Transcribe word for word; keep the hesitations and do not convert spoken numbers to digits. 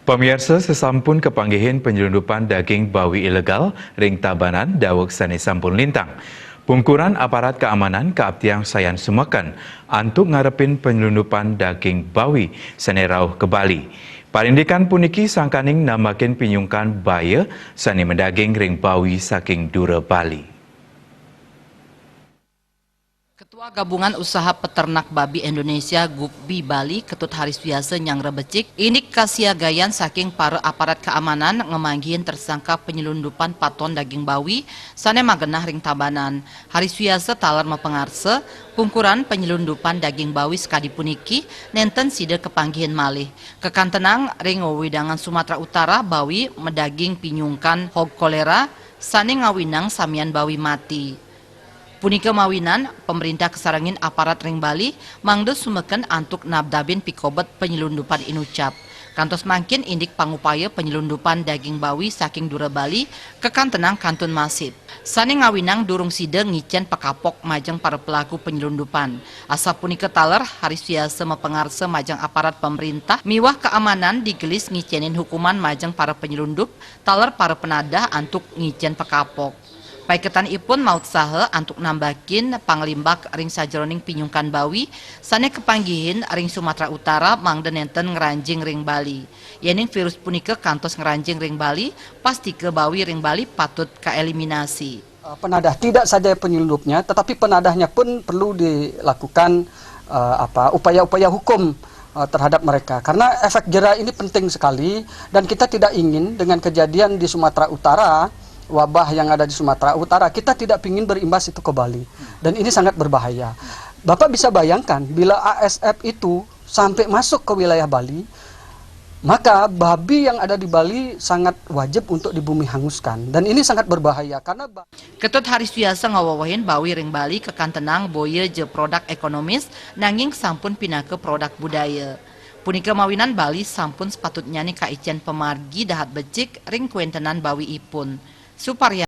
Pamiarsa, sasampun kapanggihin panyelundupan daging bawi ilegal ring Tabanan daweg sane sampun lintang, pungkuran aparat kaamanan kaaptiang sayan sumeken antuk ngarepin panyelundupan daging bawi sane rauh ka Bali. Parindikan puniki sangkaning nambakin pinyungkan baya sane madaging ring bawi saking dura Bali. Ketua Gabungan Usaha Peternak Babi Indonesia, GUPBI Bali, Ketut Harisuyasa, nyanggra becik indik kasiagayan saking para aparat kaamanan ngamanggihin tersangka panyelundupan paton daging bawi sane magenah ring Tabanan. Harisuyasa taler mapangarsa, pungkuran panyelundupan daging bawi sakadi puniki nenten sida kapanggihin malih. Kakantenang ring wewidangan Sumatera Utara, bawi madaging pinyungkan hog kolera sane ngawinang samian bawi mati. Punika mawinan, pamrintah kasarengin aparat ring Bali mangda sumeken antuk nabdabin pikobet panyelundupan inucap. Kantos mangkin indik pangupaya panyelundupan daging bawi saking dura Bali kakantenang kantun masip, sane ngawinang durung sida ngicen pakapok majeng para pelaku panyelundupan. Asapunika taler, Harisuyasa mapangarsa majeng aparat pamrintah miwah kaamanan digelis ngicenin hukuman majeng para panyelundup taler para penadah antuk ngicen pakapok. Paiketan ipun maut saha antuk nambakin panglimbak ring sajeroning pinyungkan bawi sane kapanggihin ring Sumatera Utara mangda nenten ngranjing ring Bali. Yening virus punika kantos ngranjing ring Bali, pastika bawi ring Bali patut kaeliminasi. Eh, penadah, tidak saja penyelundupnya, tetapi penadahnya pun perlu dilakukan, eh, apa, upaya-upaya hukum, eh, terhadap mereka. Karena efek jera ini penting sekali, dan kita tidak ingin dengan kejadian di Sumatera Utara, wabah yang ada di Sumatera Utara, kita tidak ingin berimbas itu ke Bali. Dan ini sangat berbahaya. Bapak bisa bayangkan, bila A S F itu sampai masuk ke wilayah Bali, maka babi yang ada di Bali sangat wajib untuk dibumi hanguskan. Dan ini sangat berbahaya karena ba- Ketut Harisuyasa ngawewehin bawi ring Bali kakantenang boya ja produk ekonomis, nanging sampun pinaka produk budaya. Punika mawinan Bali sampun sapatutnyane kaicen pamargi dahat becik ring kawentenan bawi ipun. Suparya